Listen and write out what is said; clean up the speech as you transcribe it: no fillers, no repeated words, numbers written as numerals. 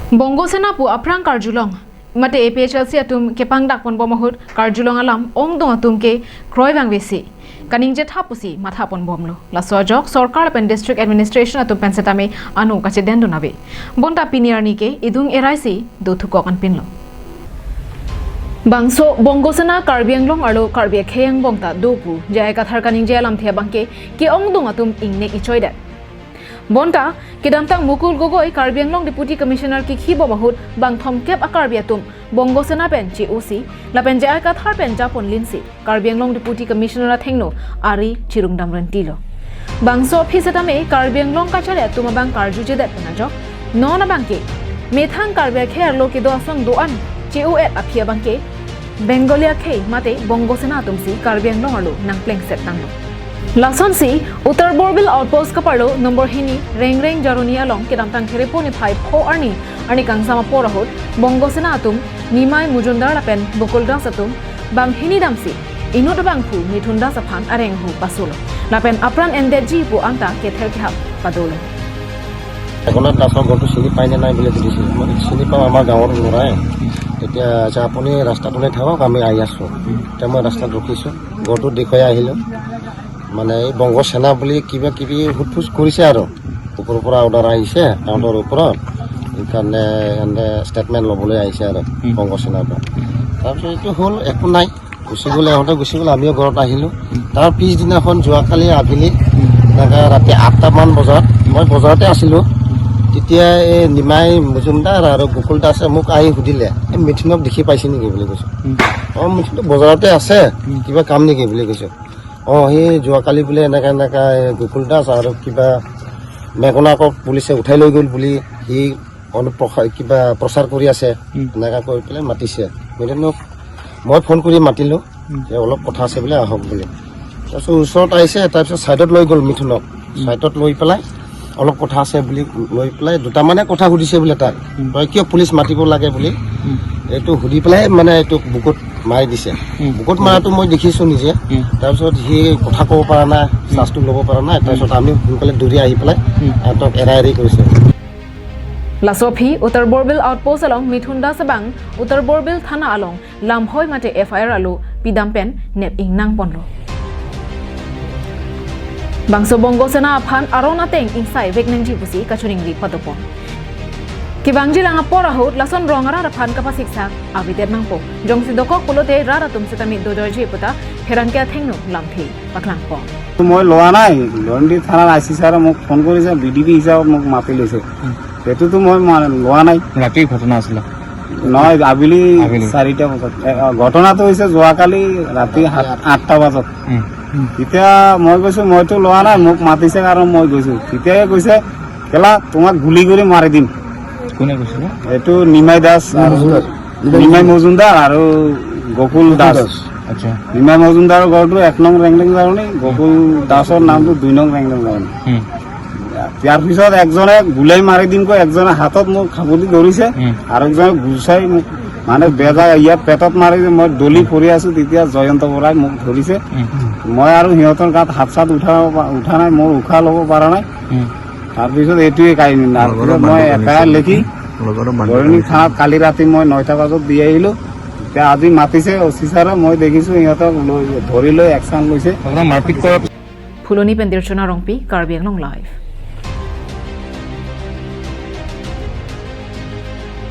Bongosena pu aprang karjulong mate APHLC atum kepang dak pon bomahut karjulong alam ong dong atum ke kroi bang besi kaning je thapusi matha pon bomlo la sojok sarkar pen district administration atum pensetame anu kache den donabe bonta piniarni ke idung eraisi dothu kokan pinlo bangso Bongosena Karbi Anglong aro Karbi kheyang bongta dopu jai kathar kaning je alam thia bangke ke ong dong atum ingnek ichoida bonta kidamtang Mukul Gogoi Karbi Anglong deputy commissioner ki khibo mahut bang thomkep akarbi atum Bongosena pen chi osi lapen jai kathar pen japon linsi Karbi Anglong deputy commissioner thengno ari chirungdam rentilo bangso phisetame Karbi Anglong kachare atum bang karju jedet penajok nona bangke methang Karbi kher loke do asong doan chi o et aphia bangke Bengalia khei mate Bongosena atumsi Karbi Anglong alo nangpleng set tanglo Lason si Uttar Borbil outpost kaparlo number hini reng reng jaronia long kedamtang khereponi phai pho arni arni kangsama porahot Bongosena atum Nimai Mujumdar lapen Bokul Das atum bang hini damsi inut bangphu Mithun Das aphan areng hu pasulo lapen apran ende ji pu anta kethel khap padolo Jagannath দাসৰ ঘৰটো চিনি পায়নে নাই বুলি সুধিছিল। মই চিনি পাওঁ, আমাৰ গাঁৱৰ ল'ৰাই। তেতিয়া আচ্ছা, আপুনি ৰাস্তাটোলৈ থাকক, আমি আহি আছোঁ। এতিয়া মই ৰাস্তাত ৰখিছোঁ, ঘৰটো দেখুৱাই আহিলোঁ। মানে এই বংগ সেনা বুলি কিবা কিবি সোধ পোছ কৰিছে আৰু ওপৰৰ পৰা অৰ্ডাৰ আহিছে তাহাঁতৰ ওপৰত, সেইকাৰণে সিহঁতে ষ্টেটমেণ্ট ল'বলৈ আহিছে আৰু বংগ সেনাৰ পৰা। তাৰপিছত এইটো হ'ল, একো নাই, গুচি গ'ল, ইহঁতে গুচি গ'ল, আমিও ঘৰত আহিলোঁ। তাৰ পিছদিনাখন যোৱাকালি আবেলি এনেকৈ ৰাতি 8টামান বজাত মই বজাৰতে আছিলোঁ। তেতিয়া এই নিমাই মজুমদাৰ আৰু গোকুল দাসে মোক আহি সুধিলে, এই মিথুনক দেখি পাইছে নেকি বুলি কৈছোঁ। অঁ, মিথুনটো বজাৰতে আছে, কিবা কাম নেকি বুলি কৈছোঁ। অঁ, সেই যোৱাকালি বোলে এনেকা এনেকা এই গোকুল দাস আৰু কিবা মেঘনাকক পুলিচে উঠাই লৈ গ'ল বুলি সি অনুপ্ৰসাৰ কিবা প্ৰচাৰ কৰি আছে, এনেকা কৈ পেলাই মাতিছে মিথুনক। মই ফোন কৰি মাতিলোঁ যে অলপ কথা আছে বোলে, আহক বুলি। তাৰপিছত ওচৰত আহিছে, তাৰপিছত ছাইডত লৈ গ'ল মিথুনক। ছাইডত লৈ পেলাই অলপ কথা আছে বুলি লৈ পেলাই দুটামানে কথা সুধিছে বোলে তাক, তই কিয় পুলিচ মাতিব লাগে বুলি। এইটো সুধি পেলাই মানে এইটো বুকুত মাৰি দিছে। বুকুত মৰাটো মই দেখিছোঁ নিজে। তাৰপিছত সি কথা ক'ব পৰা নাই, শ্বাসটো ল'ব পৰা নাই। তাৰপিছত আমি সোনকালে দৌৰি আহি পেলাই সিহঁতক এৰা এৰি কৰিছে। Lasopi Uttar Borbil outpost along Mithun Das bang Uttar Borbil thana along Lamhoi mate FIR alu pidampen nep ing nang ponlo. Bangso Bongosena aphan arona teng insai vekneng jibusi kachuring ri padopon. Kibangji lang apora hut lason rongara raphan kapasiksa avidet nangpo jongsi dokok pulote rara tumsetami dodor jiputa pherangkya thengno lamthi paklang po. মই লোৱা নাই। লণ্ডি থানাৰ I C ছাৰে মোক phone কৰিছে, B D P হিচাপত মোক মাতি লৈছে। সেইটোতো মই লোৱা নাই। ৰাতিৰ ঘটনা আছিলে? নহয়, আবেলি। আবেলি। 4টা বজাত। ঘটনাটো হৈছে যোৱাকালি ৰাতি 7-8টা বজাত। তেতিয়া মই কৈছো, মইতো লোৱা নাই, মোক মাতিছে কাৰণ মই গৈছো। তেতিয়াই কৈছে, কেলা তোমাক গুলি কৰি মাৰি দিম। কোনে কৈছিলে? এইটো নিমাই দাস আৰু নিমাই মজুমদাৰ আৰু গোকুল দাস। নিমাই মজুমদাৰৰ ঘৰটো 1 নং ৰেংৰেং জাৰণি, গোকুল দাসৰ নামটো 2 নং ৰেংৰেং জাৰণি। ইয়াৰ পিছত একজনে গুলাই মাৰি দিম কৈ একজনে হাতত মোক খাবুটি ধৰিছে আৰু একজনে গুচাই মোক মানে বেজা ইয়াত পেটত মাৰি মই দলি পৰি আছো। তেতিয়া জয়ন্ত বৰাই মোক ধৰিছে। মই আৰু সিহঁতৰ গাত হাত চাত উঠা নাই, মোৰ উশাহ ল'ব পৰা নাই। তাৰপিছত এইটোৱে কাহিনী। তাৰপিছত মই এফ I R লিখি বৰণি থানাত কালি ৰাতি মই 9টা বজাত দি আহিলো। এতিয়া আজি মাতিছে অ চি ছাৰে, মই দেখিছো সিহঁতক লৈ ধৰি লৈ একশ্যন লৈছে। আপোনাক মাৰপিট কৰাৰ Phuloni Pendirchona Rongpi, Karbi Anglong Live.